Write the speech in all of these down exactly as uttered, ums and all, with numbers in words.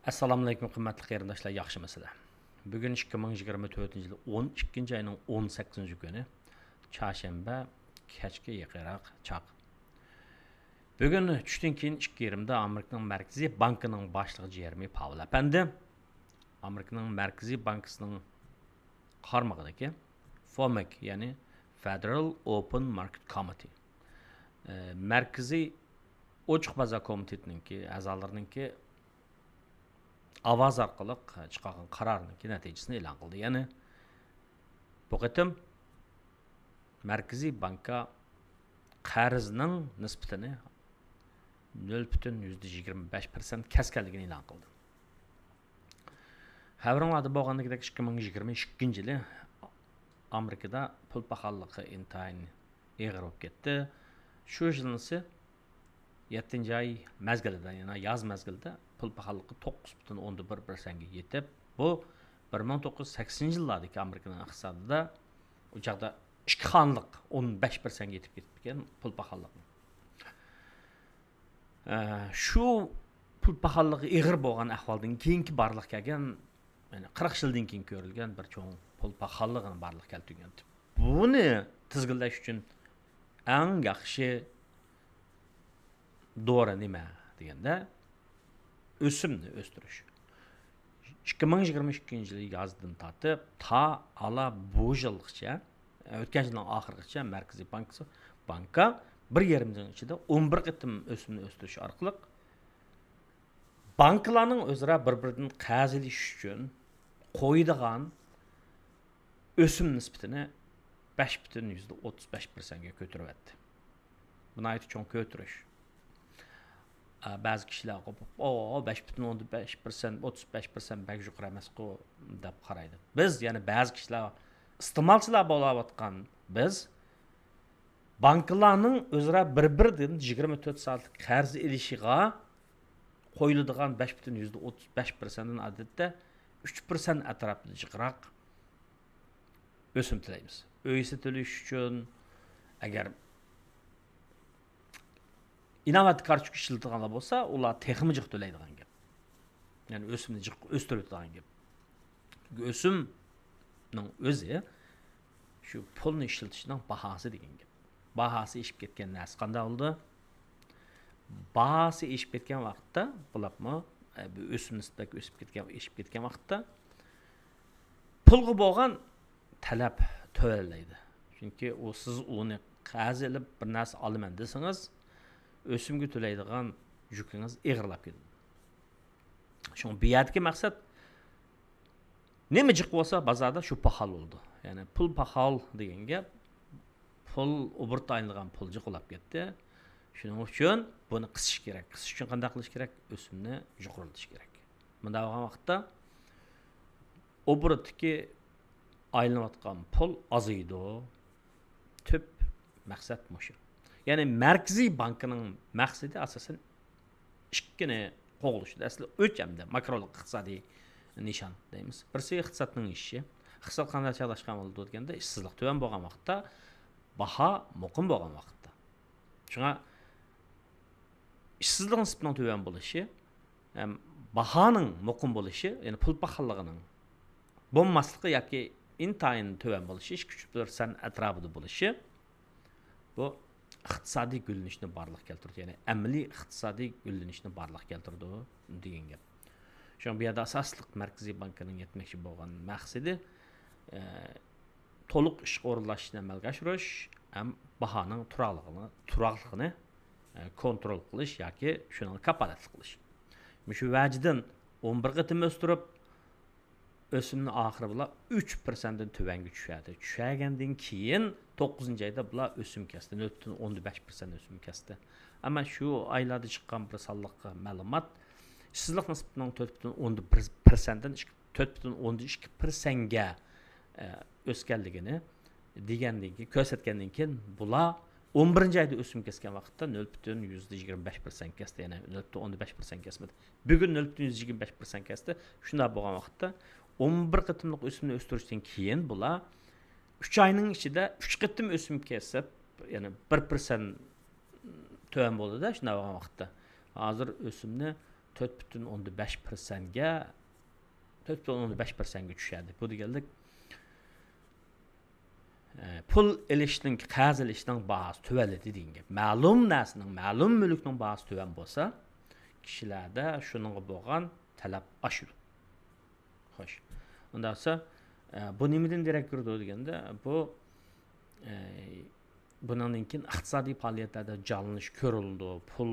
ئەسسالامۇئەلەيكۇم، قىممەتلىك قېرىنداشلار، ياخشىمۇسىلەر؟ بۈگۈن ئىككى مىڭ يىگىرمە تۆتىنچى يىل ئون ئىككىنچى ئاينىڭ ئون سەككىزىنچى كۈنى، چارشەنبە، كەچكە يېقىنراق چاغ. بۈگۈن چۈشتىن كېيىن ئىككى يېرىمدا ئامېرىكىنىڭ مەركىزىي بانكىنىڭ باشلىقى جېرېمى پاۋېل ئەپەندى ئامېرىكىنىڭ مەركىزىي بانكىسىنىڭ قارمىقىدىكى فومېك، يەنى Federal Open Market Committee، ئە، مەركىزىي ئوچۇق بازار كومىتېتىنىڭكى ئەزالىرىنىڭكى ئاۋازى ئارقىلىق چىقارغان قارارنىڭكى نەتىجىسىنى ئېلان قىلدى. يەنى بۇ قېتىم مەركىزىي بانكا قەرزنىڭ نىسبىتىنى نۆل پۈتۈن يۈزدە يىگىرمە بەش پىرسەنت كەسكەنلىكىنى ئېلان قىلدى. خەۋىرىڭلاردا بولغاندىكىدەك، ئىككى مىڭ يىگىرمە ئىككىنچى يىلى ئامېرىكىدا پۇل پاخاللىقى ئىنتايىن ئېغىر بولۇپ كەتتى. شۇ يىلنىسى يەتتىنچى ئاي مەزگىلىدە، يەنى ياز مەزگىلىدە پۇل پاخاللىقى توققۇز پۈتۈن ئوندىن بىر پىرسەنتكە يېتىپ، بۇ بىر مىڭ توققۇز يۈز سەكسىنىنچى يىللاردىكى ئامېرىكىنىڭ ئىقتىسادىدا ئۇ چاغدا ئىككى خانىلىق ئون بەش پىرسەنتكە يېتىپ كېتىپتىكەن پۇل پاخاللىقى. ئە، شۇ پۇل پاخاللىقى ئېغىر بولغان ئەھۋالدىن كېيىنكى بارلىققا كەلگەن، يەنى قىرىق يىلدىن كېيىن كۆرۈلگەن بىر چوڭ پۇل پاخاللىقىنى بارلىققا كەلتۈرگەن. بۇنى تىزگىنلەش ئۈچۈن ئەڭ ياخشى دورا نېمە دېگەندە، ئۆسۈمنى ئۆستۈرۈش. ئىككى مىڭ يىگىرمە ئىككىنچى يىلى يازدىن تارتىپ تا ئالا بۇ يىلغىچە، ئۆتكەن يىلنىڭ ئاخىرىغىچە مەركىزىي بانكىسى، بانكا بىر يېرىم يىلنىڭ ئىچىدە ئون بىر قېتىم ئۆسۈمنى ئۆستۈرۈش ئارقىلىق بانكىلارنىڭ ئۆزئارا بىر-بىرىدىن قەرز ئېلىش ئۈچۈن قويىدىغان ئۆسۈم نىسبىتىنى بەش پۈتۈن يۈزدە ئوتتۇز بەش پىرسەنتكە كۆتۈرۈۋەتتى. بۇ ناھايىتى چوڭ كۆتۈرۈش. ئە، بەزى كىشىلەر قوپۇپ، «ئو، بەش پۈتۈن ئوندىن بەش پىرسەنت، ئوتتۇز بەش پىرسەنت بەك يۇقىرى ئەمەسقۇ؟» دەپ قارايدۇ. بىز، يەنى بەزى كىشىلەر، ئىستېمالچىلار بولاۋاتقان بىز، بانكىلارنىڭ ئۆزئارا بىر-بىرىدىن يىگىرمە تۆت سائەتلىك قەرز ئېلىشىغا قويۇلىدىغان بەش پۈتۈن يۈزدە ئوتتۇز بەش پىرسەنتتىن ئادەتتە ئۈچ پىرسەنت ئەتراپىدا جىقراق ئۆسۈم تۆلەيمىز. ئۆي سېتىۋېلىش ئۈچۈن، ئەگەر ئىناۋەت كارتوچكا ئىشلىتىدىغانلار بولسا، ئۇلار تېخىمۇ جىق تۆلەيدىغان گەپ. يەنى ئۆسۈمنى جىق ئۆستۈرۈۋېتىدىغان گەپ. چۈنكى ئۆسۈمنىڭ ئۆزى شۇ پۇلنى ئىشلىتىشنىڭ باھاسى دېگەن گەپ. باھاسى ئېشىپ كەتكەن نەرسە قانداق بولىدۇ؟ باھاسى ئېشىپ كەتكەن ۋاقىتتا، بولۇپمۇ، ئە، بۇ ئۆسۈم نىسبەتلىك ئۆسۈپ كەتكەن، ئېشىپ كەتكەن ۋاقىتتا پۇلغا بولغان تەلەپ تۆۋەنلەيدۇ. چۈنكى ئۇ، سىز ئۇنى قەرز ئېلىپ بىر نەرسە ئالىمەن دېسىڭىز، ئۆسۈمگە تۆلەيدىغان يۈكىڭىز ئېغىرلاپ كېتىدۇ. شۇڭا بۇ يەردىكى مەقسەت، نېمە جىق بولسا بازاردا شۇ پاخال بولىدۇ. يەنى پۇل پاخال دېگەن گەپ، پۇل ئوبوروتتا ئايلىنىدىغان پۇل جىق بولاپ كەتتى. شۇنىڭ ئۈچۈن بۇنى قىسىش كېرەك. قىسىش ئۈچۈن قانداق قىلىش كېرەك؟ ئۆسۈمنى يۇقىرىلىتىش كېرەك. مۇنداق بولغان ۋاقىتتا ئوبوروتتىكى ئايلىنىۋاتقان پۇل ئازىيىدۇ. تۈپ مەقسەت مۇشۇ. يەنى مەركىزىي بانكىنىڭ مەقسىتى ئاساسەن ئىككىنى قوغلىشىدۇ. ئەسلى ئۈچ ئەمدى ماكرولۇق ئىقتىسادىي نىشان دەيمىز. بىرسى ئىقتىسادنىڭ ئېشىشى. ئىقتىساد قانداق چاغلاشقان بولىدۇ دېگەندە، ئىشسىزلىق تۆۋەن بولغان ۋاقىتتا، باھا مۇقىم بولغان ۋاقىتتا. شۇڭا ئىشسىزلىق نىسبىتىنىڭ تۆۋەن بولۇشى ھەم باھانىڭ مۇقىم بولۇشى، يەنى پۇل پاخاللىقىنىڭ بولماسلىقى ياكى ئىنتايىن تۆۋەن بولۇشى، ئىككى ئۈچ پىرسەنت ئەتراپىدا بولۇشى، بۇ ئىقتىسادىي گۈللىنىشنى بارلىققا كەلتۈرىدۇ، يەنى ئەمەلىي ئىقتىسادىي گۈللىنىشنى بارلىققا كەلتۈرىدۇ دېگەن گەپ. شۇڭا بۇ يەردە ئاساسلىق مەركىزىي بانكىنىڭ يەتمەكچى بولغان مەقسىتى، ئە، تولۇق ئىشقا ئورۇنلاشتۇرۇشنى ئەمەلگە ئاشۇرۇش ھەم باھانىڭ تۇراقلىقىنى، تۇراقلىقىنى، ئە، كونترول قىلىش ياكى شۇنىڭغا كاپالەتلىك قىلىش. مۇشۇ ۋەجىدىن ئون بىر قېتىم ئۆستۈرۈپ، ئۆسۈمنى ئاخىرى بۇلار ئۈچ پىرسەنتتىن تۆۋەنگە چۈشەردى. چۈشەرگەندىن كېيىن توققۇزىنچى ئايدا بۇلار ئۆسۈم كەستى. نۆل پۈتۈن ئوندىن بەش پىرسەنت ئۆسۈم كەستى. ئەمما شۇ ئايلاردا چىققان بىر سانلىق مەلۇمات، ئىشسىزلىق نىسبىتىنىڭ تۆت پۈتۈن ئوندىن بىر پىرسەنتتىن تۆت پۈتۈن ئوندىن ئىككى پىرسەنتكە، ئە، ئۆسكەنلىكىنى دېگەندىن كېيىن، كۆرسەتكەندىن كېيىن، بۇلار ئون بىرىنچى ئايدا ئۆسۈم كەسكەن ۋاقىتتا نۆل پۈتۈن يۈزدە يىگىرمە بەش پىرسەنت كەستى، يەنى نۆل پۈتۈن ئوندىن بەش پىرسەنت كەسمىدى. بۈگۈن نۆل پۈتۈن يۈزدە يىگىرمە بەش پىرسەنت كەستى. شۇنداق بولغان ۋاقىتتا، ئون بىر قېتىملىق ئۆسۈمنى ئۆستۈرۈشتىن كېيىن، بۇلار ئۈچ ئاينىڭ ئىچىدە ئۈچ قېتىم ئۆسۈم كەسىپ، يەنى بىر پىرسەنت تۆۋەن بولدى-دە، شۇنداق بولغان ۋاقىتتا. ھازىر ئۆسۈمنى تۆت پۈتۈن ئوندىن بەش پىرسەنتكە، تۆت پۈتۈن ئوندىن بەش پىرسەنتكە چۈشەدى. بۇ دېگەنلىك، ئە، پۇل ئېلىشنىڭ، قەرز ئېلىشنىڭ باھاسى تۆۋەنلىدى دېگەن گەپ. مەلۇم نەرسىنىڭ، مەلۇم مۈلۈكنىڭ باھاسى تۆۋەن بولسا، كىشىلەردە شۇنىڭغا بولغان تەلەپ ئاشىدۇ. خوش. ئۇنداق بولسا، ئە، بۇ نېمىدىن دېرەك بېرىدۇ دېگەندە، بۇ، ئە، بۇنىڭدىن كېيىن ئىقتىسادىي پائالىيەتلەردە جانلىنىش كۆرۈلىدۇ، پۇل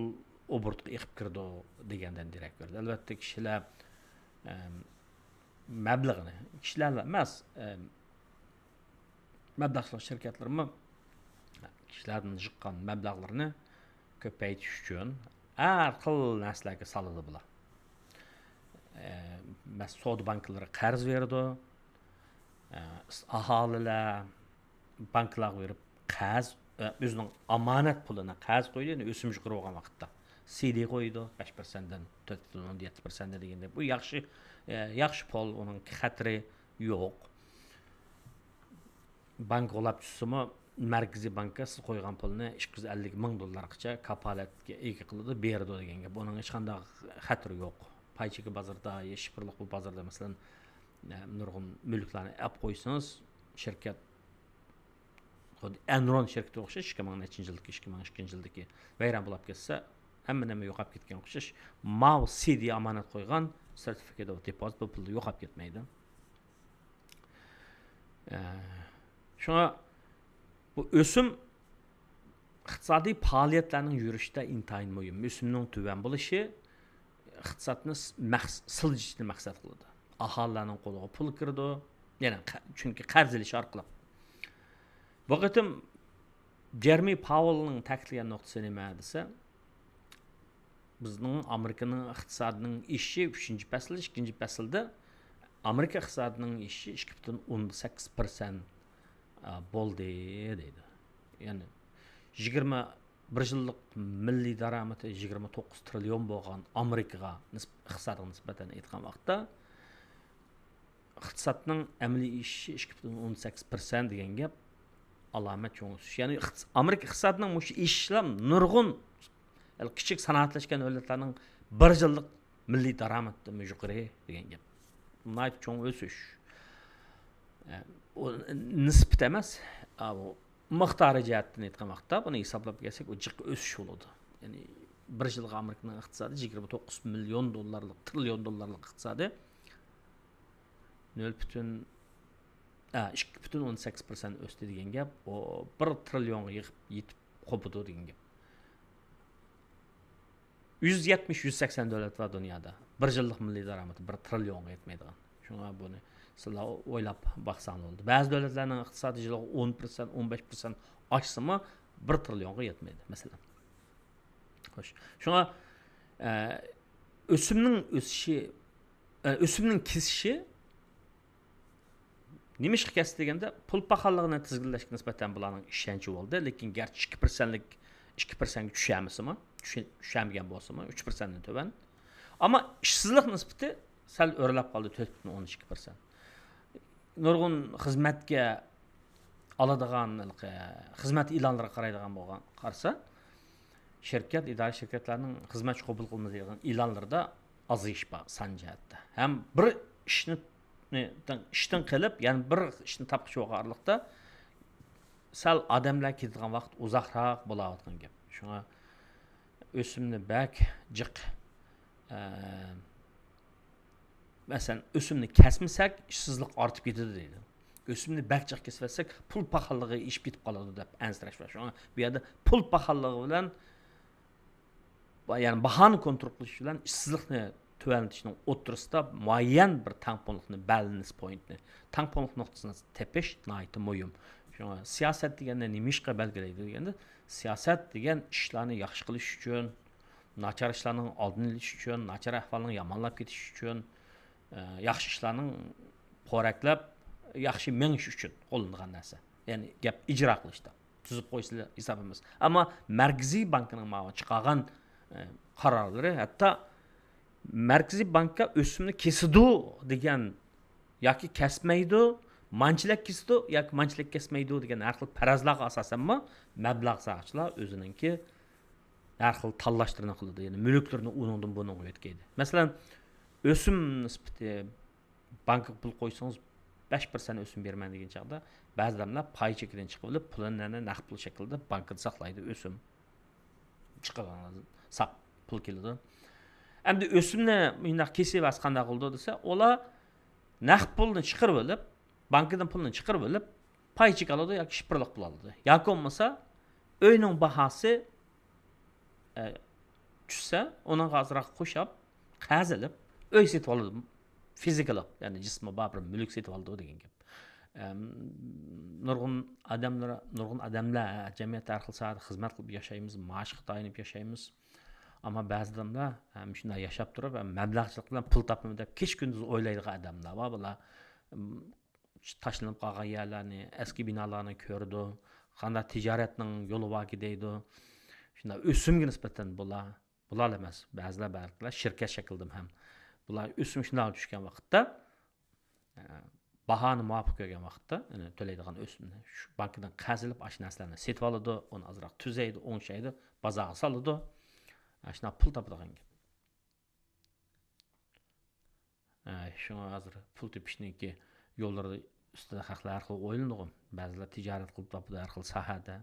ئوبوروتقا ئېقىپ كىرىدۇ دېگەندىن دېرەك بېرىدۇ. ئەلۋەتتە، كىشىلەر، ئە، مەبلىغىنى، كىشىلەر ئەمەس، ئە، مەبلەغ سېلىش شىركەتلىرىمۇ كىشىلەردىن يىغقان مەبلەغلىرىنى كۆپەيتىش ئۈچۈن ھەر خىل نەرسىلەرگە سالىدۇ بۇلار. ئە، مەس-، سودا بانكىلىرى قەرز بېرىدۇ، ئە، ئاھالىلەر بانكىلارغا بېرىپ قەرز، ئە، ئۆزىنىڭ ئامانەت پۇلىنى قەرز قويىدۇ، يەنى ئۆسۈم يۇقىرى بولغان ۋاقىتتا. سىدى قويىدۇ، بەش پىرسەنتتىن تۆت پىرسەنت، يەتتە پىرسەنت دېگەندەك. بۇ ياخشى، ئە، ياخشى پۇل، ئۇنىڭ خەتىرى يوق. بانكا غۇلاپ چۈشسىمۇ، مەركىزىي بانكا سىز قويغان پۇلنى ئىككى يۈز ئەللىك مىڭ دوللارغىچە كاپالەتكە ئىگە قىلىدۇ، بېرىدۇ دېگەن گەپ. ئۇنىڭ ھېچقانداق خەتىرى يوق. پاي چېكى بازىرىدا، يا شىفىرلىق بۇ بازاردا، مەسىلەن، نۇرغۇن مۈلۈكلەرنى ئەپ قويسىڭىز، شىركەت، خۇددى ئەنرون شىركىتىگە ئوخشاش، ئىككى مىڭ نەچچىنچى يىلدىكى، ئىككى مىڭ ئىككىنچى يىلدىكى ۋەيران بولاپ كەتسە، ھەممە نېمە يوقاپ كەتكەن ئوخشاش. ماۋۇ سىدى ئامانەت قويغان، سېرتىفىكەت ئوف دېپوزىت، بۇ پۇل يوقاپ كەتمەيدۇ. ئە، شۇڭا بۇ ئۆسۈم ئىقتىسادىي پائالىيەتلەرنىڭ يۈرۈشىدە ئىنتايىن مۇھىم. ئۆسۈمنىڭ تۆۋەن بولۇشى ئىقتىسادنى س-، مەقس-، سىلجىتىشنى مەقسەت قىلىدۇ. ئاھالىلەرنىڭ قولىغا پۇل كىرىدۇ. يەنى قە-، چۈنكى قەرز ئېلىش ئارقىلىق. بۇ قېتىم جېرېمى پاۋېلنىڭ تەكىتلىگەن نۇقتىسى نېمە دېسە، بىزنىڭ ئامېرىكىنىڭ ئىقتىسادىنىڭ ئېشىشى ئۈچىنچى پەسىل، ئىككىنچى پەسىلدە ئامېرىكا ئىقتىسادىنىڭ ئېشىشى ئىككى پۈتۈن ئوندىن سەككىز پىرسەنت، ئا، بولدى دەيدۇ. يەنى يىگىرمە بىر يىللىق مىللىي دارامىتى يىگىرمە توققۇز تىرىليون بولغان ئامېرىكىغا نىسب-، ئىقتىسادىغا نىسبەتەن ئېيتقان ۋاقىتتا، ئىقتىسادنىڭ ئەمەلىي ئېشىشى ئىككى پۈتۈن ئوندىن سەككىز پىرسەنت دېگەن گەپ ئالامەت چوڭ ئۆسۈش. يەنى ئىقتىس-، ئامېرىكا ئىقتىسادىنىڭ مۇشۇ ئېشىشىلا نۇرغۇن، يەنى كىچىك سانائەتلەشكەن دۆلەتلەرنىڭ بىر يىللىق مىللىي دارامىتىدىنمۇ يۇقىرى دېگەن گەپ. ناھايىتى چوڭ ئۆسۈش. ئە، ئۇ نىسبىتى ئەمەس، ئا، ئۇ مىقدارى جەھەتتىن ئېيتقان ۋاقىتتا، بۇنى ھېسابلاپ كەلسەك، ئۇ جىق ئۆسۈش بولىدۇ. يەنى بىر يىلغا ئامېرىكىنىڭ ئىقتىسادى يىگىرمە توققۇز مىليون دوللارلىق، تىرىليون دوللارلىق ئىقتىسادى نۆل پۈتۈن، ئە، ئىككى پۈتۈن ئوندىن سەككىز پىرسەنت ئۆستى دېگەن گەپ، ئۇ بىر تىرىليونغا يېقىپ يېتىپ قوپىدۇ دېگەن گەپ. يۈز يەتمىش، يۈز سەكسەن دۆلەت بار دۇنيادا. بىر يىللىق مىللىي دارامىتى بىر تىرىليونغا يەتمەيدىغان. شۇڭا بۇنى سىلەر ئويلاپ باقساڭلار بولىدۇ. بەزى دۆلەتلەرنىڭ ئىقتىسادى يىلىغا ئون پىرسەنت، ئون بەش پىرسەنت ئاشسىمۇ، بىر تىرىليونغا يەتمەيدۇ، مەسىلەن. خوش. شۇڭا، ئە، ئۆسۈمنىڭ ئۆسۈشى، ئە، ئۆسۈمنىڭ كېسىشى نېمىشقا كەستى دېگەندە، پۇل پاخاللىقىنى تىزگىنلەشكە نىسبەتەن بۇلارنىڭ ئىشەنچى بولدى. لېكىن گەرچە ئىككى پىرسەنتلىك، ئىككى پىرسەنتكە چۈشەلمىسىمۇ، چۈشە-، چۈشەلمىگەن بولسىمۇ، ئۈچ پىرسەنتتىن تۆۋەن. ئەمما ئىشسىزلىق نىسبىتى سەل ئۆرلەپ قالدى، تۆت پۈتۈن ئوندىن ئىككى پىرسەنت. نۇرغۇن خىزمەتكە ئالىدىغان، خىزمەت ئېلانلىرىغا قارايدىغان بولغان، قارىسا، شىركەت، ئىدارە شىركەتلەرنىڭ خىزمەتچى قوبۇل قىلمايدىغان ئېلانلىرىدا ئازىيىش بار سان جەھەتتە. ھەم بىر ئىشنى، ئىشتىن قېلىپ، يەنە بىر ئىشنى تاپقۇچى بولغان ئارىلىقتا سەل ئادەملەر كېتىدىغان ۋاقىت ئۇزاقراق بولاۋاتقان گەپ. شۇڭا ئۆسۈمنى بەك جىق، ئە، مەسىلەن، ئۆسۈمنى كەسمىسەك، ئىشسىزلىق ئارتىپ كېتىدۇ دەيدۇ. ئۆسۈمنى بەك جىق كېسىۋەتسەك، پۇل پاخاللىقى ئېشىپ كېتىپ قالىدۇ دەپ ئەنسىرەش بار. شۇڭا بۇ يەردە پۇل پاخاللىقى بىلەن، يەنى باھانى كونترول قىلىش بىلەن ئىشسىزلىقنى تۆۋەنلىتىشنىڭ ئوتتۇرىسىدا مۇئەييەن بىر تەڭپۇڭلۇقنى، بەلانس پوينتنى، تەڭپۇڭلۇق نۇقتىسىنى تېپىش ناھايىتى مۇھىم. شۇڭا سىياسەت دېگەننى نېمە ئىشقا بەلگىلەيدۇ دېگەندە، سىياسەت دېگەن ئىشلارنى ياخشى قىلىش ئۈچۈن، ناچار ئىشلارنىڭ ئالدىنى ئېلىش ئۈچۈن، ناچار ئەھۋالنىڭ يامانلاپ كېتىشى ئۈچۈن، ئە، ياخشى ئىشلارنىڭ پورەكلەپ، ياخشى مېڭىشى ئۈچۈن قوللىنىدىغان نەرسە. يەنى گەپ ئىجرا قىلىشتا. تۈزۈپ قويسىلا ھېساب ئەمەس. ئەمما مەركىزىي بانكىنىڭ ماۋۇ چىقارغان، ئە، قارارلىرى، ھەتتا مەركىزىي بانكا ئۆسۈمنى كېسىدۇ دېگەن ياكى كەسمەيدۇ، مانچىلەك كېسىدۇ ياكى مانچىلەك كەسمەيدۇ دېگەن ھەر خىل پەرەزلەرگە ئاساسەنمۇ مەبلەغ سالغۇچىلار ئۆزىنىڭكى ھەر خىل تاللاشلىرىنى قىلىدۇ. يەنى مۈلۈكلىرىنى ئۇنىڭدىن بۇنىڭغا يۆتكەيدۇ. مەسىلەن، ئۆسۈم نىسبىتى، بانكىغا پۇل قويسىڭىز، بەش پىرسەنت ئۆسۈم بېرىمەن دېگەن چاغدا، بەزى ئادەملەر پاي چېكىدىن چىقىرىۋېلىپ، پۇلىنى نەق پۇل شەكلىدە بانكىدا ساقلايدۇ. ئۆسۈم چىقىدىغان ساپ پۇل كېلىدۇ. ئەمدى ئۆسۈمنى مۇنداق كېسىۋەرسە قانداق قىلىدۇ دېسە، ئۇلار نەق پۇلنى چىقىرىۋېلىپ، بانكىدىن پۇلنى چىقىرىۋېلىپ، پاي چېك ئالىدۇ ياكى شىفىرلىق پۇل ئالىدۇ. ياكى بولمىسا، ئۆينىڭ باھاسى، ئە، چۈشسە، ئۇنىڭغا ئازراق قوشاپ، قەرز ئېلىپ، ئۆي سېتىۋالىدۇ. فىزىكىلىق، يەنى جىسمى بار بىر مۈلۈك سېتىۋالىدۇ دېگەن گەپ. ئەم، نۇرغۇن ئادەملەر، نۇرغۇن ئادەملەر، جەمئىيەتتە ھەر خىل ساھەدە خىزمەت قىلىپ ياشايمىز، مائاشقا تايىنىپ ياشايمىز. ئەمما بەزى ئادەملەر، ھە، مۇشۇنداق ياشاپ تۇرۇپ، ھە، مەبلەغچىلىك بىلەن پۇل تاپىمەن دەپ كېچە كۈندۈز ئويلايدىغان ئادەملەر بار. بۇلار، ئىم، تاشلىنىپ قالغان يەرلەرنى، ئەسكى بىنالارنى كۆرىدۇ. قانداق تىجارەتنىڭ يولى باركى دەيدۇ. شۇنداق ئۆسۈمگە نىسبەتەن بۇلار، بۇلار ئەمەس، بەزىلەر بەلكىلەر شىركەت شەكلىدىمۇ ھەم. بۇلار ئۆسۈم شۇنداق چۈشكەن ۋاقىتتا، ئە، باھانى مۇۋاپىق كۆرگەن ۋاقىتتا، يەنى تۆلەيدىغان ئۆسۈمنى شۇ بانكىدىن قەرز ئېلىپ، ئاشۇ نەرسىلەرنى سېتىۋالىدۇ، ئۇنى ئازراق تۈزەيدۇ، ئوڭشايدۇ، بازارغا سالىدۇ. ئاشۇنداق پۇل تاپىدىغان گەپ. ئە، شۇڭا ھازىر پۇل تېپىشنىڭكى يوللىرى ئۈستىدە خەقلەر ھەر خىل ئويلىنىدىغۇ. بەزىلەر تىجارەت قىلىپ تاپىدۇ ھەر خىل ساھەدە،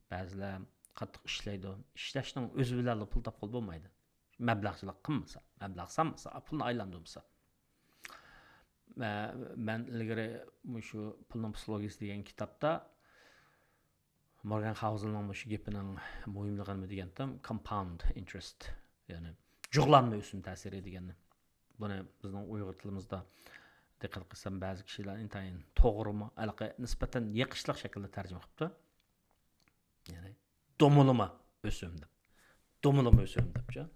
بەزىلەر قاتتىق ئىشلەيدۇ. ئىشلەشنىڭ ئۆزى بىلەنلا پۇل تاپقىلى بولمايدۇ. مەبلەغچىلىك قىلمىسا، مەبلەغ سالمىسا، پۇلنى ئايلاندۇرمىسا. مە-، مەن ئىلگىرى مۇشۇ پۇلنىڭ پسىخولوگىيىسى دېگەن كىتابتا مورگان خاۋزېلنىڭ مۇشۇ گېپىنىڭ مۇھىملىقىنى دېگەنتىم، كومپاوند ئىنتېرېست، يەنى جۇغلانما ئۆسۈم تەسىرى دېگەننى. بۇنى بىزنىڭ ئۇيغۇر تىلىمىزدا دىققەت قىلسام، بەزى كىشىلەر ئىنتايىن توغرىمۇ، ھېلىقى نىسبەتەن يېقىشلىق شەكىلدە تەرجىمە قىپتۇ. يەنى دومىلىما ئۆسۈم دەپ. دومىلىما ئۆسۈم دەپچۇ.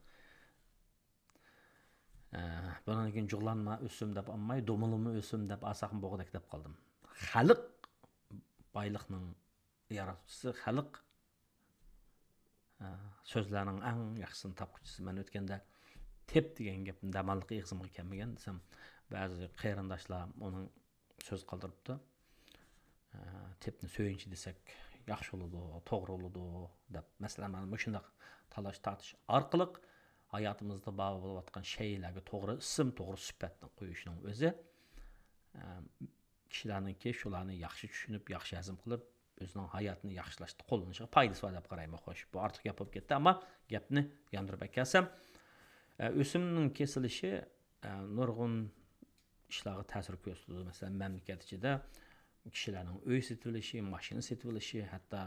ئە، بۇنىڭدىن كېيىن جۇغلانما ئۆسۈم دەپ ئالماي، دومىلىما ئۆسۈم دەپ ئالساقمۇ بولغۇدەك دەپ قالدىم. خەلق بايلىقنىڭ ياراتقۇچىسى، خەلق، ئە، سۆزلەرنىڭ ئەڭ ياخشىسىنى تاپقۇچىسى. مەن ئۆتكەندە تېپ دېگەن گەپنى دەماللىق ئېغىزىمغا كەلمىگەن دېسەم، بەزى قېرىنداشلار ئۇنىڭ سۆز قالدۇرۇپتۇ. ئە، تېپنى سۆيۈنچى دېسەك ياخشى بولىدۇ، توغرا بولىدۇ دەپ. مەسىلەن، مانا مۇشۇنداق تالاش-تارتىش ئارقىلىق ھاياتىمىزدا بار بولۇۋاتقان شەيئىلەرگە توغرا ئىسىم، توغرا سۈپەتنى قويۇشنىڭ ئۆزى، ئە، كىشىلەرنىڭكى شۇلارنى ياخشى چۈشىنىپ، ياخشى ھەزىم قىلىپ، ئۆزىنىڭ ھاياتىنى ياخشىلاشتا قوللىنىشىغا پايدىسى بار دەپ قارايمەن. خوش، بۇ ئارتۇق گەپ بولۇپ كەتتى، ئەمما گەپنى ياندۇرۇپ ئەكەلسەم، ئە، ئۆسۈمنىڭ كېسىلىشى، ئە، نۇرغۇن ئىشلارغا تەسىر كۆرسىتىدۇ. مەسىلەن، مەملىكەت ئىچىدە كىشىلەرنىڭ ئۆي سېتىۋېلىشى، ماشىنا سېتىۋېلىشى، ھەتتا،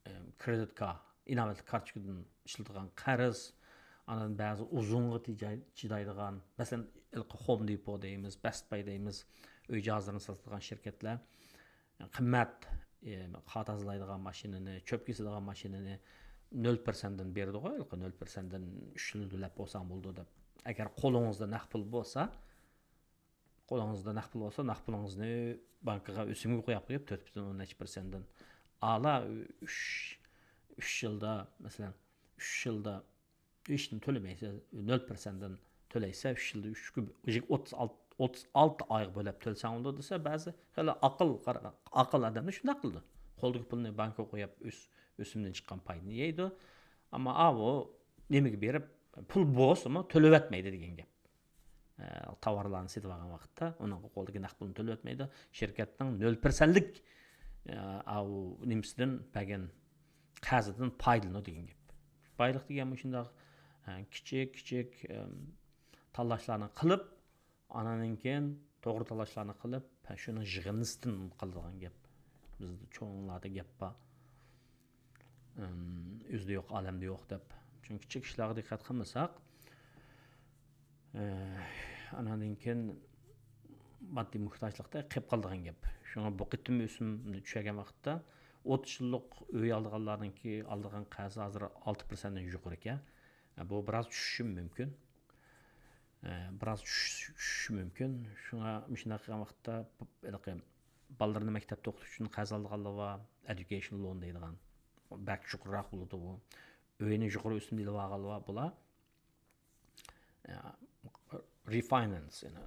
ئە، كرېدىت كارت، ئىناۋەتلىك كارتوچكىدىن ئىشلىتىدىغان قەرز، ئاندىن بەزى ئۇزۇنغا تىجاي-، چىدايدىغان، مەسىلەن، ھېلىقى ھوم دېپو دەيمىز، بەست باي دەيمىز، ئۆي جاھازلىرىنى ساتىدىغان شىركەتلەر قىممەت، ئە، قار تازىلايدىغان ماشىنىنى، چۆپ كېسىدىغان ماشىنىنى نۆل پىرسەنتتىن بېرىدىغۇ، ھېلىقى نۆل پىرسەنتتىن ئۈچ يىل تۆلەپ بولساڭ بولىدۇ دەپ. ئەگەر قولىڭىزدا نەق پۇل بولسا، قولىڭىزدا نەق پۇل بولسا، نەق پۇلىڭىزنى بانكىغا ئۆسۈمگە قويۇپ قويۇپ، تۆت پۈتۈن ئون نەچچە پىرسەنتتىن ئالا ئۈچ، ئۈچ يىلدا، مەسىلەن، ئۈچ يىلدا ھېچنېمە تۆلىمەيسىز، نۆل پىرسەنتتىن تۆلەيسە، ئۈچ يىلدا ئۈچ، ئوتتۇز ئالتە، ئوتتۇز ئالتە ئايغا بۆلۈپ تۆلىسەڭ بولىدۇ دېسە، بەزى خېلى ئاقىل، ئاقىل ئادەملەر شۇنداق قىلىدۇ. قولىدىكى پۇلنى بانكىغا قويۇپ، ئۆس-، ئۆسۈمدىن چىققان پايدىنى يەيدۇ. ئەمما ئاۋۇ نېمىگە بېرىپ، پۇل بولسىمۇ تۆلىۋەتمەيدۇ دېگەن گەپ. ئە، تاۋارلارنى سېتىپ ئالغان ۋاقىتتا ئۇنىڭ قولىدىكى نەق پۇلنى تۆلىۋەتمەيدۇ. شىركەتنىڭ نۆل پىرسەنتلىك، ئە، ئاۋۇ نېمىسىدىن بەرگەن قەرزىدىن پايدىلىنىدۇ دېگەن گەپ. بايلىق دېگەن مۇشۇنداق، ئە، كىچىك، كىچىك، ئەم، تاللاشلارنى قىلىپ، ئاناندىن كېيىن توغرا تاللاشلارنى قىلىپ، شۇنىڭ يىغىندىسىدىن قىلىدىغان گەپ. بىزدە چوڭلاردا گەپ بار. ئەم، ئۆزىدە يوق، ئالەمدە يوق دەپ. چۈنكى كىچىك ئىشلارغا دىققەت قىلمىساق، ئە، ئاناندىن كېيىن ماددىي موھتاجلىقتا قېلىپ قالىدىغان گەپ. شۇڭا بۇ قېتىم ئۆسۈمنى چۈشۈرگەن ۋاقىتتا، ئوتتۇز يىللىق ئۆي ئالىدىغانلارنىڭكى ئالىدىغان قەرزى ھازىر ئالتە پىرسەنتتىن يۇقىرى ئىكەن. بۇ بىراز چۈشۈشى مۇمكىن. ئە، بىراز چۈش-، چۈشۈشى مۇمكىن. شۇڭا مۇشۇنداق قىلغان ۋاقىتتا، ھېلىقى بالىلىرىنى مەكتەپتە ئوقۇتۇش ئۈچۈن قەرز ئالىدىغانلار بار، education loan دەيدىغان. بەك يۇقىرىراق بولىدۇ بۇ. ئۆينى يۇقىرى ئۆسۈمدە ئېلىۋالغانلار بار، بۇلار، ئە، refinance، يەنى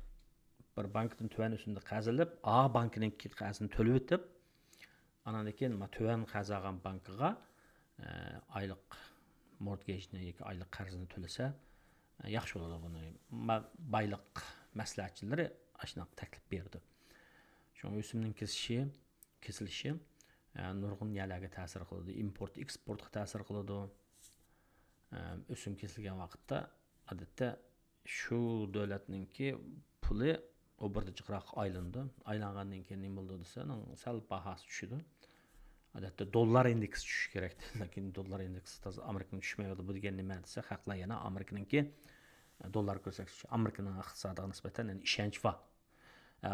بىر بانكىدىن تۆۋەن ئۆسۈمدە قەرز ئېلىپ، ئا بانكىنىڭكى قەرزىنى تۆلىۋېتىپ، ئاناندىن كېيىن ما تۆۋەن قەرز ئالغان بانكىغا، ئايلىق مورتگېجنى ياكى ئايلىق قەرزنى تۆلىسە، ياخشى بولىدۇ. بۇنى ما-، بايلىق مەسلىھەتچىلىرى ئاشۇنداق تەكلىپ بېرىدۇ. شۇڭا ئۆسۈمنىڭ كېسىشى، كېسىلىشى، ئە، نۇرغۇن يەرلەرگە تەسىر قىلىدۇ. ئىمپورت، ئېكسپورتقا تەسىر قىلىدۇ. ئە، ئۆسۈم كېسىلگەن ۋاقىتتا، ئادەتتە، شۇ دۆلەتنىڭكى پۇلى ئوبوردى جىقراق ئايلىنىدۇ. ئايلانغاندىن كېيىن نېمە بولىدۇ دېسە، ئۇنىڭ سەل باھاسى چۈشىدۇ. ئادەتتە دوللار ئىندېكسى چۈشۈشى كېرەك. لېكىن دوللار ئىندېكسى تازا ئامېرىكىنىڭ چۈشمەيۋاتىدۇ. بۇ دېگەن نېمە دېسە، خەقلەر يەنە ئامېرىكىنىڭكى، ئە، دوللار كۆرسەتكۈچى، ئامېرىكىنىڭ ئىقتىسادىغا نىسبەتەن يەنە ئىشەنچ بار. ئە،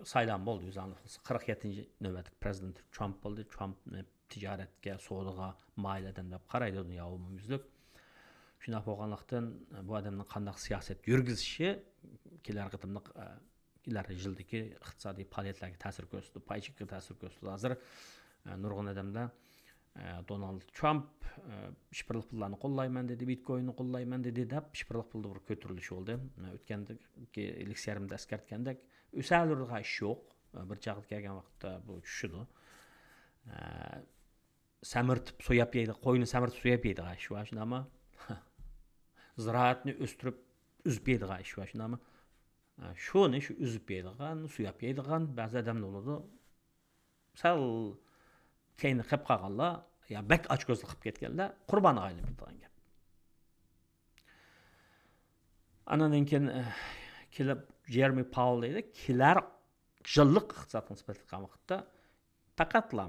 سايلام بولدى، ئۆزى ئاڭلىق بولسا، قىرىق يەتتىنچى نۆۋەتلىك پرېزىدېنت ترامپ بولدى. ترامپنى تىجارەتكە، سودىغا مايىل ئادەم دەپ قارايدۇ دۇنيا ئومۇميۈزلۈك. شۇنداق بولغانلىقتىن، بۇ ئادەمنىڭ قانداق سىياسەت يۈرگۈزۈشى كېلەر قېتىملىق، ئە، كېلەر يىلدىكى ئىقتىسادىي پائالىيەتلەرگە تەسىر كۆرسىتىدۇ، پاي چېكىگە تەسىر كۆرسىتىدۇ. ھازىر، ئە، نۇرغۇن ئادەملەر، ئە، دونالد ترامپ، ئە، شىفىرلىق پۇللارنى قوللايمەن دېدى، بىتكويننى قوللايمەن دېدى دەپ، شىفىرلىق پۇلدا بىر كۆتۈرۈلۈش بولدى. ئە، ئۆتكەندىكى لېكسىيەمدە ئەسكەرتكەندەك، ئۆسەلىرىدىغان ئىش يوق. ئە، بىر چاغقا كەلگەن ۋاقىتتا بۇ چۈشىدۇ. ئە، سەمرىتىپ سوياپ يەيدىغان، قوينى سەمرىتىپ سوياپ يەيدىغان ئىش بار، شۇنداقمۇ؟ زىرائەتنى ئۆستۈرۈپ، ئۈزۈپ يەيدىغان ئىش بار، شۇنداقمۇ؟ ئە، شۇنى، شۇ ئۈزۈپ يەيدىغان، سوياپ يەيدىغان بەزى ئادەملەر بولىدۇ. سەل كەينى قېپ قالغانلار، يا بەك ئاچكۆزلۈك قىلىپ كەتكەنلەر قۇربانغا ئايلىنىپ كېتىدىغان گەپ. ئاندىن كېيىن، ئە، كېلىپ جېرېمى پاۋېل دەيدۇ، كېلەر يىللىق ئىقتىسادقا نىسبەتلىك قىلغان ۋاقىتتا پەقەتلا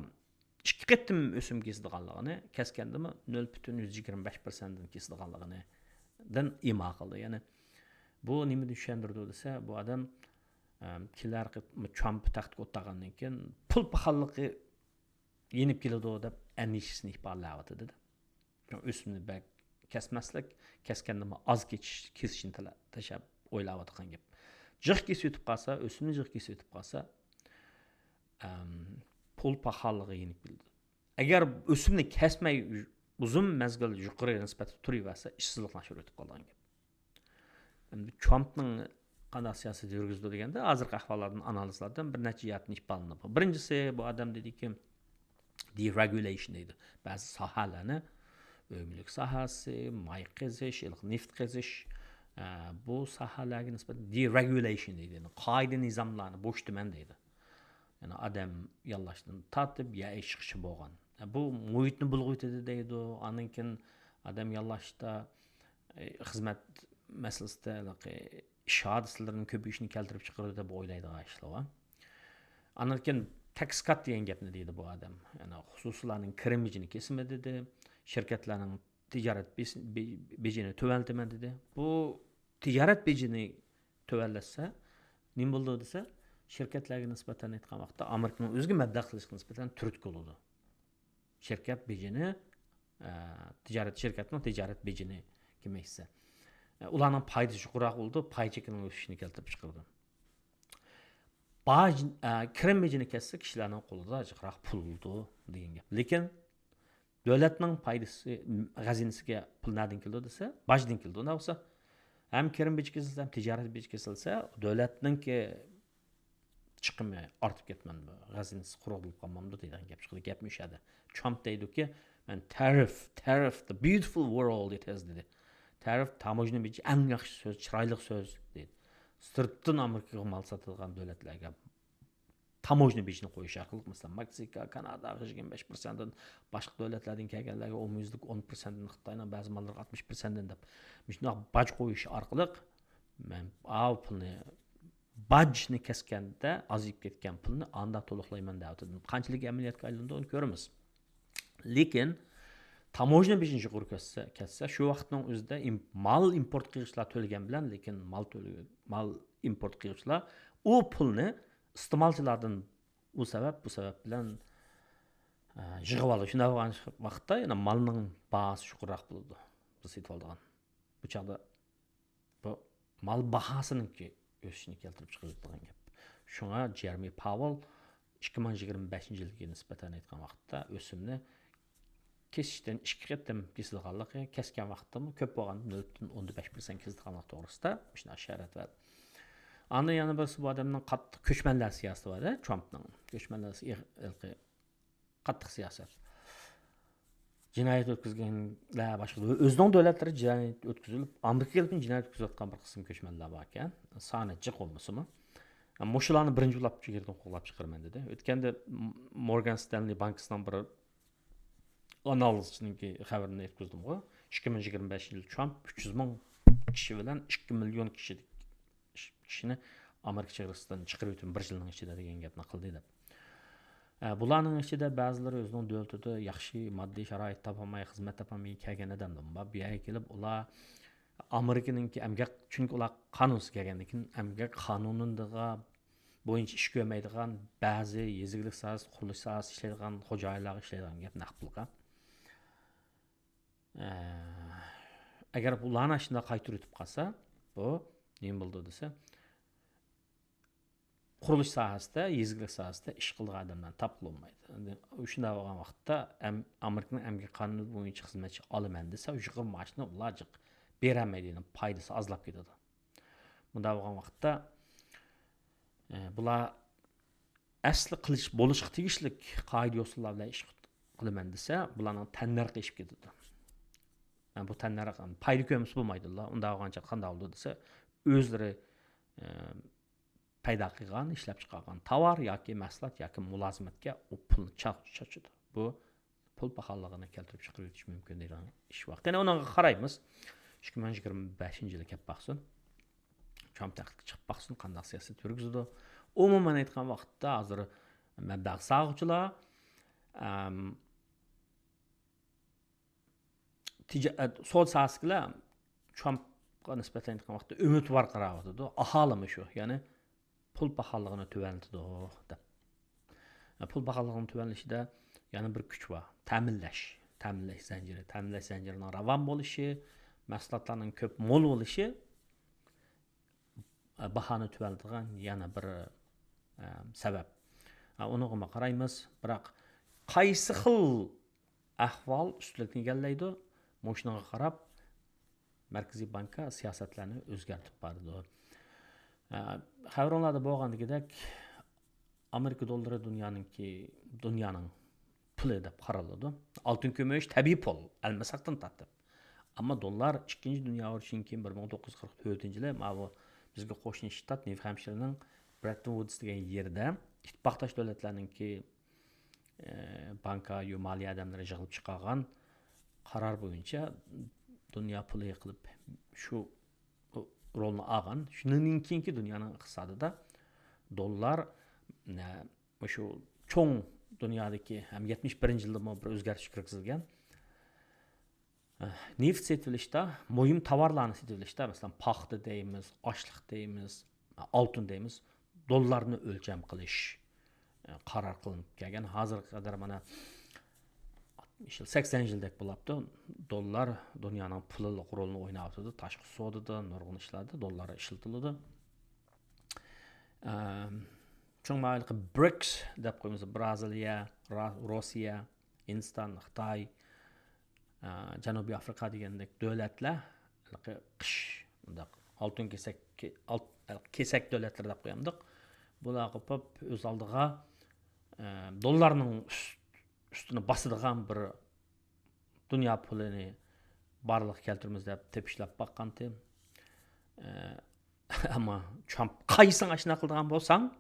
ئىككى قېتىم ئۆسۈم كېسىدىغانلىقىنى، كەسكەندىمۇ نۆل پۈتۈن يۈز يىگىرمە بەش پىرسەنتتىن كېسىدىغانلىقىنى دىن ئىما قىلدى. يەنى بۇ نېمىنى چۈشەندۈرىدۇ دېسە، بۇ ئادەم، ئەم، كېلەر قېتىم ترامپ تەختكە ئولتۇرغاندىن كېيىن پۇل پاخاللىقى يېنىپ كېلىدۇ دەپ ئەندىشىسىنى ئىپادىلەۋاتىدۇ. ئۆسۈمنى بەك كەسمەسلىك، كەسكەندىمۇ ئاز كېسىش، كېسىشنى تەلە-، تەشەپ ئويلاۋاتقان گەپ. جىق كېسىۋېتىپ قالسا، ئۆسۈمنى جىق كېسىۋېتىپ قالسا، ئەم، پۇل پاخاللىقى يېنىپ كېلىدۇ. ئەگەر ئۆسۈمنى كەسمەي، ئۇزۇن مەزگىل يۇقىرى نىسبەتتە تۇرۇۋەرسە، ئىشسىزلىقنى ئاشۇرۇۋېتىپ قالىدىغان گەپ. ئەمدى ترامپنىڭ قانداق سىياسەت يۈرگۈزىدۇ دېگەندە، ھازىرقى ئەھۋاللاردىن، ئانالىزلاردىن بىر نەچچە جەھەتتىن ئىپادىلىنىدۇ. بىرىنچىسى، بۇ ئادەم دېدىكى، deregulation دەيدۇ. بەزى ساھەلەرنى، ئۆي مۈلۈك ساھەسى، ماي قېزىش، ھېلىقى نېفىت قېزىش، ئە، بۇ ساھەلەرگە نىسبەتەن deregulation دەيدۇ. يەنى قائىدە نىزاملارنى بوشىتىمەن دەيدۇ. يەنى ئادەم ياللاشتىن تارتىپ يەر ئېشىقىچە بولغان. ئە، بۇ مۇھىتنى بۇلغىۋېتىدۇ دەيدۇ. ئاندىن كېيىن ئادەم ياللاشتا، ئە، خىزمەت مەسىلىسىدە ھېلىقى ئىش ھادىسىلىرىنىڭ كۆپىيىشىنى كەلتۈرۈپ چىقىرىدۇ دەپ ئويلايدىغان ئىشلار بار. ئاندىن كېيىن تاكس كات دېگەن گەپنى دېدى بۇ ئادەم. يەنى خۇسۇسىيلارنىڭ كىرىم بېجىنى كېسىمەن دېدى. شىركەتلەرنىڭ تىجارەت بېس-، بې-، بېجىنى تۆۋەنلىتىمەن دېدى. بۇ تىجارەت بېجىنى تۆۋەنلەتسە، نېمە بولىدۇ دېسە، شىركەتلەرگە نىسبەتەن ئېيتقان ۋاقىتتا ئامېرىكىنىڭ ئۆزىگە مەبلەغ سېلىشقا نىسبەتەن تۈرتكە بولىدۇ. شىركەت بېجىنى، ئە، تىجارەت، شىركەتنىڭ تىجارەت بېجىنى كېمەيتسە، ئە، ئۇلارنىڭ پايدىسى يۇقىرىراق بولىدۇ، پاي چېكىنىڭ ئۆسۈشىنى كەلتۈرۈپ چىقىرىدۇ. باج، ئە، كىرىم بېجىنى كەسسە، كىشىلەرنىڭ قولىدا جىقراق پۇل بولىدۇ دېگەن گەپ. لېكىن دۆلەتنىڭ پايدىسى، غەزىنىسىگە پۇل نەدىن كېلىدۇ دېسە، باجدىن كېلىدۇ. ئۇنداق بولسا، ھەم كىرىم بېجى كېسىلسە، ھەم تىجارەت بېجى كېسىلسە، دۆلەتنىڭكى چىقىمى ئارتىپ كەتمەمدۇ؟ غەزىنىسى قۇرۇق بولۇپ قالمامدۇ دەيدىغان گەپ چىقىدۇ. گەپ مۇشۇ يەردە. ترامپ دەيدۇكى، مەن تەرىف، تەرىف، the beautiful world it is دېدى. تەرىف، تاموژنا بېجى ئەڭ ياخشى سۆز، چىرايلىق سۆز دېدى. سىرتتىن ئامېرىكىغا مال ساتىدىغان دۆلەتلەرگە تاموژنا بېجىنى قويۇش ئارقىلىق، مەسىلەن، ماكسىكا، كاناداغا يىگىرمە بەش پىرسەنتتىن، باشقا دۆلەتلەردىن كەلگەنلەرگە ئومۇميۈزلۈك ئون پىرسەنتتىن، خىتاينىڭ بەزى ماللىرىغا ئاتمىش پىرسەنتتىن دەپ، مۇشۇنداق باج قويۇش ئارقىلىق، مەن ئاۋۇ پۇلنى، باجنى كەسكەندە ئازىيىپ كەتكەن پۇلنى ئاندا تولۇقلايمەن دەۋاتىدۇ. قانچىلىك ئەمەلىيەتكە ئايلىنىدۇ، ئۇنى كۆرىمىز. لېكىن تاموژنا بېجىنى يۇقىرى كەتسە، كەتسە، شۇ ۋاقىتنىڭ ئۆزىدە ئىم-، مال ئىمپورت قىلغۇچىلار تۆلىگەن بىلەن، لېكىن مال تۆلىگەن، مال ئىمپورت قىلغۇچىلار ئۇ پۇلنى ئىستېمالچىلاردىن ئۇ سەۋەب، بۇ سەۋەب بىلەن، ئە، يىغىۋالىدۇ. شۇنداق بولغان ۋاقىتتا يەنە مالنىڭ باھاسى يۇقىرىراق بولىدۇ. بىز سېتىۋالىدىغان. بۇ چاغدا بۇ مال باھاسىنىڭكى ئۆسۈشىنى كەلتۈرۈپ چىقىرىدىغان گەپ. شۇڭا جېرېمى پاۋېل ئىككى مىڭ يىگىرمە بەشىنچى يىلغا نىسبەتەن ئېيتقان ۋاقىتتا ئۆسۈمنى كېسىشتىن ئىككى قېتىم كېسىدىغانلىقى، كەسكەن ۋاقىتتىمۇ كۆپ بولغاندا نۆل پۈتۈن ئوندىن بەش پىرسەنت كېسىدىغانلىقى توغرىسىدا مۇشۇنداق ئىشارەت بەردى. ئاندىن يەنە بىرسى بۇ ئادەمنىڭ قاتتىق كۆچمەنلەر سىياسىتى بار-دە، ترامپنىڭ. كۆچمەنلەر سىيا-، ھېلىقى قاتتىق سىياسەت. جىنايەت ئۆتكۈزگەنلەر باشقا، ئۆزىنىڭ دۆلەتلىرى جىنايەت ئۆتكۈزۈلۈپ، ئامېرىكىغا كېلىپ جىنايەت ئۆتكۈزۈۋاتقان بىر قىسىم كۆچمەنلەر باركەن. سانى جىق بولمىسىمۇ. مۇشۇلارنى بىرىنچى بولۇپ يېرىدىن قوغلاپ چىقىرىمەن دېدى. ئۆتكەندە مورگان ستەنلى بانكىسىنىڭ بىر ئانالىزچىنىڭكى خەۋىرىنى يەتكۈزدۈمغۇ. ئىككى مىڭ يىگىرمە بەشىنچى يىل ترامپ ئۈچ يۈز مىڭ كىشى بىلەن ئىككى مىليون كىشىدىكى كىشىنى ئامېرىكا چېگرىسىدىن چىقىرىۋېتىمەن بىر يىلنىڭ ئىچىدە دېگەن گەپنى قىلدى دەپ. ئە، بۇلارنىڭ ئىچىدە بەزىلىرى ئۆزىنىڭ دۆلىتىدە ياخشى ماددىي شارائىت تاپالماي، خىزمەت تاپالماي كەلگەن ئادەملەرمۇ بار. بۇ يەرگە كېلىپ ئۇلار ئامېرىكىنىڭكى ئەمگەك، چۈنكى ئۇلار قانۇنسىز كەلگەندىن كېيىن ئەمگەك قانۇنىدا بويىچە ئىش كۆرمەيدىغان بەزى يېزا ئىگىلىك ساھەسى، قۇرۇلۇش ساھەسى ئىشلەيدىغان خوجايىنلارغا ئىشلەيدىغان گەپ نەق پۇلغا. ئە، ئەگەر بۇلارنى شۇنداق قايتۇرۇۋېتىپ قالسا، بۇ نېمە بولىدۇ دېسە، قۇرۇلۇش ساھەسىدە، يېزا ئىگىلىك ساھەسىدە ئىش قىلىدىغان ئادەملەرنى تاپقىلى بولمايدۇ. ئەمدى شۇنداق بولغان ۋاقىتتا ئەم-، ئامېرىكىنىڭ ئەمگەك قانۇنى بويىچە خىزمەتچى ئالىمەن دېسە، يۇقىرى مائاشنى ئۇلار جىق بېرەلمەيدۇ، يەنى پايدىسى ئازلاپ كېتىدۇ. مۇنداق بولغان ۋاقىتتا، ئە، بۇلار ئەسلى قىلىش، بولۇشقا تېگىشلىك قائىدە-يوسۇنلار بىلەن ئىش قىلىمەن دېسە، بۇلارنىڭ تەننەرخى ئېشىپ كېتىدۇ. يەنى بۇ تەننەرخ پايدا كۆرمىسە بولمايدۇ. ئۇنداق بولغانچە قانداق بولىدۇ دېسە، ئۆزلىرى، ئە، پەيدا قىلغان، ئىشلەپ چىقارغان تاۋار ياكى مەھسۇلات ياكى مۇلازىمەتكە ئۇ پۇلنى چا-، چاچىدۇ. بۇ پۇل پاخاللىقىنى كەلتۈرۈپ چىقىرىۋېتىش مۇمكىن دەيدىغان ئىش بار. قېنى، ئۇنىڭغا قارايمىز. ئىككى مىڭ يىگىرمە بەشىنچى يىلى كەپ باقسۇن. ترامپ تەختكە چىقىپ باقسۇن، قانداق سىياسەت يۈرگۈزىدۇ. ئومۇمەن ئېيتقان ۋاقىتتا، ھازىر مەبلەغ سالغۇچىلار، ئەم، تىجا-، ئە، سودا ساھەسىدىكىلەر ترامپقا نىسبەتەن ئېيتقان ۋاقىتتا ئۈمىدۋار قاراۋاتىدۇ. ئاھالىمۇ شۇ، يەنى پۇل پاخاللىقىنى تۆۋەنلىتىدۇ دەپ. ئە، پۇل پاخاللىقىنىڭ تۆۋەنلىشىدە يەنە بىر كۈچ بار. تەمىنلەش. تەمىنلەش زەنجىرى. تەمىنلەش زەنجىرىنىڭ راۋان بولۇشى، مەھسۇلاتلارنىڭ كۆپ، مول بولۇشى، ئە، باھانى تۆۋەنلىتىدىغان يەنە بىر، ئە، سەۋەب. ئە، ئۇنىڭغىمۇ قارايمىز. بىراق قايسى خىل ئەھۋال ئۈستۈنلۈكنى ئىگىلەيدۇ؟ مۇشۇنىڭغا قاراپ، مەركىزىي بانكا سىياسەتلەرنى ئۆزگەرتىپ بارىدۇ. ئە، خەۋىرىڭلاردا بولغاندىكىدەك، ئامېرىكا دوللىرى دۇنيانىڭكى، دۇنيانىڭ پۇلى دەپ قارىلىدۇ. ئالتۇن، كۈمۈش تەبىئىي پۇل، ئەلمىساقتىن تارتىپ. ئەمما دوللار ئىككىنچى دۇنيا ئۇرۇشىدىن كېيىن بىر مىڭ توققۇز يۈز قىرىق تۆتىنچى يىلى ماۋۇ بىزگە قوشنا شتات نيۇ خامپشىرنىڭ برەتتون ۋۇدس دېگەن يېرىدە ئىتتىپاقداش دۆلەتلەرنىڭكى، ئە، بانكا يا مالىيە ئادەملىرى يىغىلىپ چىقارغان قارار بويىچە دۇنيا پۇلى قىلىپ شۇ رولنى ئالغان. شۇنىڭدىن كېيىنكى دۇنيانىڭ ئىقتىسادىدا دوللار، ئە، مۇشۇ چوڭ دۇنيادىكى ھەم يەتمىش بىرىنچى يىلدىمۇ بىر ئۆزگەرتىش كىرگۈزۈلگەن. نېفىت سېتىۋېلىشتا، مۇھىم تاۋارلارنى سېتىۋېلىشتا، مەسىلەن، پاختا دەيمىز، ئاشلىق دەيمىز، ئالتۇن دەيمىز، دوللارنى ئۆلچەم قىلىش، قارار قىلىنىپ كەلگەن. ھازىرغا قەدەر مانا ئاتمىش يىل، سەكسەن يىلدەك بولاپتۇ. دوللار دۇنيانىڭ پۇللۇق رولىنى ئويناۋاتىدۇ. تاشقى سودىدا، نۇرغۇن ئىشلاردا دوللار ئىشلىتىلىدۇ. ئەم، چوڭ ماۋۇ ھېلىقى برىكس دەپ قويىمىز، بىرازىلىيە، را-، روسىيە، ھىندىستان، خىتاي، ئە، جەنۇبىي ئافرىقا دېگەندەك دۆلەتلەر، ھېلىقى قىش، مۇنداق ئالتۇن كېسەك، ئالت-، كېسەك دۆلەتلىرى دەپ قويامدۇق. بۇلار قوپۇپ ئۆز ئالدىغا، ئە، دوللارنىڭ ئۈست-، ئۈستىنى باسىدىغان بىر دۇنيا پۇلىنى بارلىققا كەلتۈرىمىز دەپ تېپىشلاپ باققانتى. ئە، ئەمما ترامپ، «قايسىڭ ئاشۇنداق قىلىدىغان بولساڭ،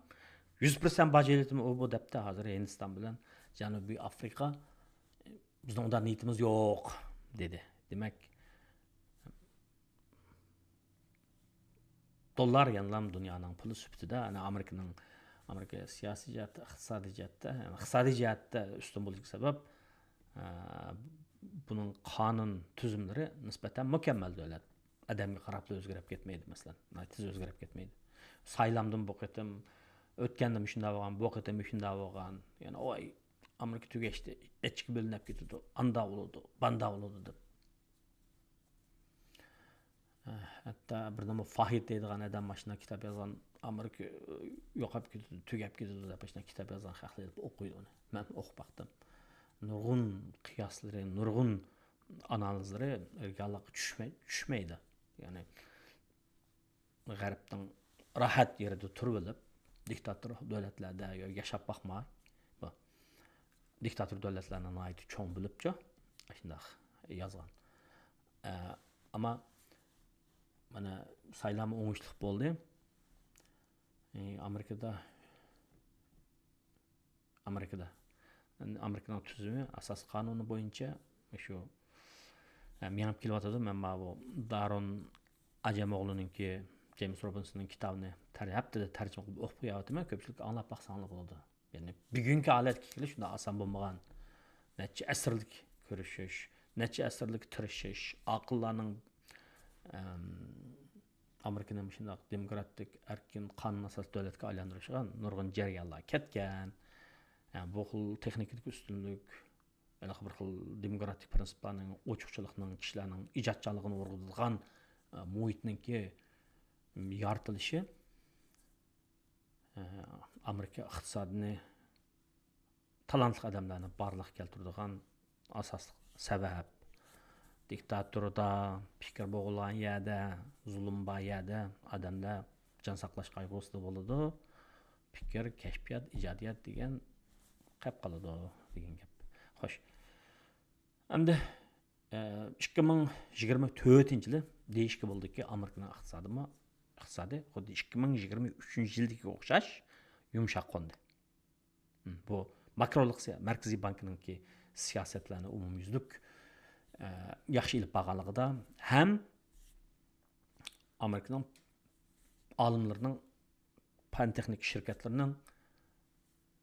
يۈز پىرسەنت باج ئېلىتىمەن ئۇ بۇ» دەپتۇ. ھازىر ھىندىستان بىلەن جەنۇبىي ئافرىقا، «بىزنىڭ ئۇنداق نىيىتىمىز يوق» دېدى. دېمەك، دوللار يەنىلا دۇنيانىڭ پۇلى سۈپىتىدە، يەنى ئامېرىكىنىڭ، ئامېرىكا سىياسىي جەھەتتە، ئىقتىسادىي جەھەتتە، يەنى ئىقتىسادىي جەھەتتە ئۈستۈن بولۇشىدىكى سەۋەب، ئە، بۇنىڭ قانۇن تۈزۈملىرى نىسبەتەن مۇكەممەل دۆلەت. ئادەمگە قاراپلا ئۆزگىرىپ كەتمەيدۇ، مەسىلەن. ناھايىتى تېز ئۆزگىرىپ كەتمەيدۇ. سايلامدىن بۇ قېتىم، ئۆتكەندە مۇشۇنداق بولغان، بۇ قېتىم مۇشۇنداق بولغان. يەنى، ۋاي، ئامېرىكا تۈگەشتى، ئىككىگە بۆلۈنۈپ كېتىدۇ، ئانداق بولىدۇ، بانداق بولىدۇ دەپ. ھەتتا بىر نېمە فاھىد دەيدىغان ئادەم ماشۇنداق كىتاب يازغان، «ئامېرىكا يوقاپ كېتىدۇ، تۈگەپ كېتىدۇ» دەپ ماشۇنداق كىتاب يازغان خەقلەر ئوقۇيدۇ ئۇنى. مەن ئوقۇپ باقتىم. نۇرغۇن قىياسلىرى، نۇرغۇن ئانالىزلىرى رېئاللىققا چۈشمەي-، چۈشمەيدۇ. يەنى غەربنىڭ راھەت يېرىدە تۇرۇۋېلىپ، دىكتاتور دۆلەتلەردە يا-، ياشاپ باقماي، بۇ دىكتاتور دۆلەتلەرنى ناھايىتى چوڭ بىلىپچۇ، شۇنداق يازغان. ئە، ئەمما مانا سايلام ئوڭۇشلۇق بولدى. ئى، ئامېرىكىدا، ئامېرىكىدا، ئامېرىكىنىڭ تۈزۈمى، ئاساسىي قانۇنى بويىچە شۇ، ئە، مېڭىپ كېلىۋاتىدۇ. مەن ماۋۇ دارۇن ئاجەمئوغلۇنىڭكى، جېيمىس روبىنسوننىڭ كىتابىنى تەر-، ھەپتىدە تەرجىمە قىلىپ ئوقۇپ قويۇۋاتىمەن. كۆپچىلىك ئاڭلاپ باقساڭلار بولىدۇ. يەنى بۈگۈنكى ھالەتكە كېلىش شۇنداق ئاسان بولمىغان. نەچچە ئەسىرلىك كۆرۈشۈش، نەچچە ئەسىرلىك تىرىشىش، ئاقىللارنىڭ، ئەم، ئامېرىكىنى مۇشۇنداق دېموكراتىك، ئەركىن، قانۇن ئاساسلىق دۆلەتكە ئايلاندۇرۇشىغا نۇرغۇن جەريانلار كەتكەن. يەنى بۇ خىل تېخنىكىدىكى ئۈستۈنلۈك، ھېلىقى بىر خىل دېموكراتىك پىرىنسىپلارنىڭ، ئوچۇقچىلىقنىڭ، كىشىلەرنىڭ ئىجادچانلىقىنى ئۇرغۇتىدىغان، ئە، مۇھىتنىڭكى يارىتىلىشى، ئە، ئامېرىكا ئىقتىسادىنى تالانتلىق ئادەملەرنى بارلىققا كەلتۈرىدىغان ئاساسلىق سەۋەب. دىكتاتۇرىدا، پىكىر بوغۇلغان يەردە، زۇلۇم بار يەردە ئادەملەر جان ساقلاش قايغۇسىدا بولىدۇ. پىكىر، كەشپىيات، ئىجادىيەت دېگەن قېلىپ قالىدۇ دېگەن گەپ. خوش. ئەمدى، ئە، ئىككى مىڭ يىگىرمە تۆتىنچى يىلى دېيىشكە بولىدۇكى، ئامېرىكىنىڭ ئىقتىسادىمۇ، ئىقتىسادى خۇددى ئىككى مىڭ يىگىرمە ئۈچىنچى يىلدىكىگە ئوخشاش يۇمشاق قوندى. م، بۇ ماكرولۇق سىيا-، مەركىزىي بانكىنىڭكى سىياسەتلەرنى ئومۇميۈزلۈك، ئە، ياخشى ئېلىپ بارغانلىقىدا ھەم ئامېرىكىنىڭ ئالىملىرىنىڭ، پەن تېخنىكا شىركەتلىرىنىڭ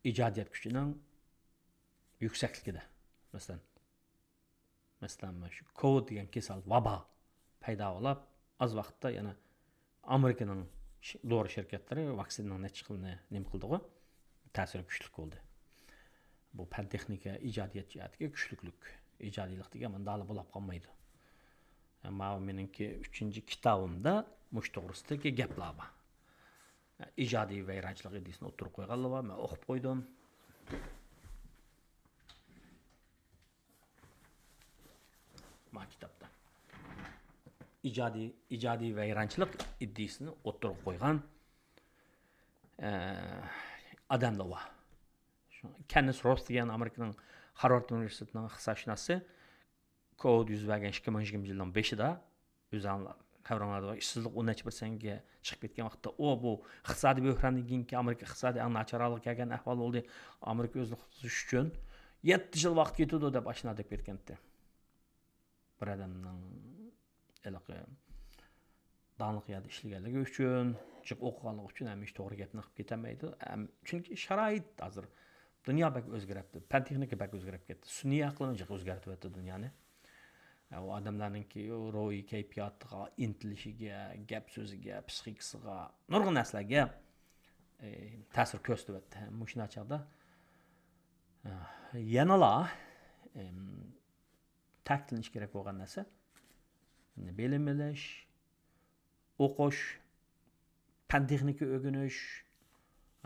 ئىجادىيەت كۈچىنىڭ يۈكسەكلىكىدە. مەسىلەن، مەسىلەن، مانا شۇ كوۋىد دېگەن كېسەل، ۋابا پەيدا بولۇپ، ئاز ۋاقىتتا يەنە ئامېرىكىنىڭ ش-، دورا شىركەتلىرى ۋاكسىنىنىڭ نەچچە خىلىنى نېمە قىلدىغۇ؟ تەسىرى كۈچلۈك بولدى. بۇ پەن تېخنىكا ئىجادىيەت جەھەتتىكى كۈچلۈكلۈك، ئىجادىيلىق دېگەن مۇنداقلا بولاپ قالمايدۇ. ماۋۇ مېنىڭكى ئۈچىنچى كىتابىمدا مۇشۇ توغرىسىدىكى گەپلەر بار. ئىجادىي ۋەيرانچىلىق ئىدىيىسىنى ئوتتۇرىغا قويغانلار بار، مەن ئوقۇپ قويدۇم. ما كىتابتا ئىجادىي، ئىجادىي ۋەيرانچىلىق ئىدىيىسىنى ئوتتۇرىغا قويغان، ئە، ئادەملەر بار. شۇ كېننېس روس دېگەن ئامېرىكىنىڭ خارۋارد ئۇنىۋېرسىتېتىنىڭ ئىقتىسادشۇناسى، كوۋىد يۈز بەرگەن ئىككى مىڭ يىگىرمە يىلنىڭ بېشىدا، ئۆزۈڭلار خەۋىرىڭلاردا بار، ئىشسىزلىق ئون نەچچە پىرسەنتكە چىقىپ كەتكەن ۋاقىتتا، ئۇ بۇ ئىقتىسادىي بۆھراندىن كېيىنكى ئامېرىكا ئىقتىسادى ئەڭ ناچارلىققا كەلگەن ئەھۋال بولدى. ئامېرىكا ئۆزىنى قۇتقۇزۇش ئۈچۈن يەتتە يىل ۋاقىت كېتىدۇ دەپ ئاشۇنداق دەپ كەتكەنتى. بىر ئادەمنىڭ ھېلىقى داڭلىق يەردە ئىشلىگەنلىكى ئۈچۈن، جىق ئوقۇغانلىقى ئۈچۈن ھەممە ئىش توغرا گەپنى قىلىپ كېتەلمەيدۇ. ھەم، چۈنكى شارائىت ھازىر دۇنيا بەك ئۆزگىرەپتۇ. پەن تېخنىكا بەك ئۆزگىرىپ كەتتى. سۈنئىي ئەقلىمۇ جىق ئۆزگەرتىۋەتتى دۇنيانى. ئۇ ئادەملەرنىڭكى روھىي كەيپىياتىغا، ئىنتىلىشىگە، گەپ سۆزىگە، پسىخىكىسىغا، نۇرغۇن نەرسىلەرگە، ئى، تەسىر كۆرسىتىۋەتتى. مۇشۇنداق چاغدا، ئە، يەنىلا، ئىم، تەكىتلىنىشى كېرەك بولغان نەرسە، بىلىم ئېلىش، ئوقۇش، پەن تېخنىكا ئۆگىنىش،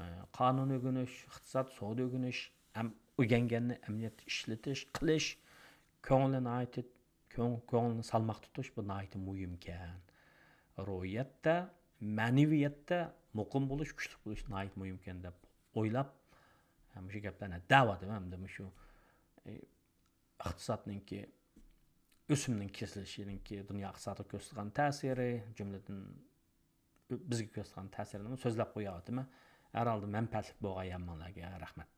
ئە، قانۇن ئۆگىنىش، ئىقتىساد، سودا ئۆگىنىش، ھەم ئۆگەنگەننى ئەمەلىيەتتە ئىشلىتىش، قىلىش، كۆڭۈلنى ناھايىتى، كۆڭ-، كۆڭۈلنى سالماق تۇتۇش، بۇ ناھايىتى مۇھىمكەن. روھىيەتتە، مەنىۋىيەتتە مۇقىم بولۇش، كۈچلۈك بولۇش ناھايىتى مۇھىمكەن دەپ ئويلاپ، مۇشۇ گەپلەرنى دەۋاتىمەن. ئەمدى مۇشۇ، ئى، ئىقتىسادنىڭكى، ئۆسۈمنىڭ كېسىلىشىنىڭكى دۇنيا ئىقتىسادىغا كۆرسىتىدىغان تەسىرى، جۈملىدىن بىزگە كۆرسىتىدىغان تەسىرىنىمۇ سۆزلەپ قويۇۋاتىمەن. ھەر ھالدا مەنپەئەتلىك بولغاي ھەممىڭلارگە. رەھمەت.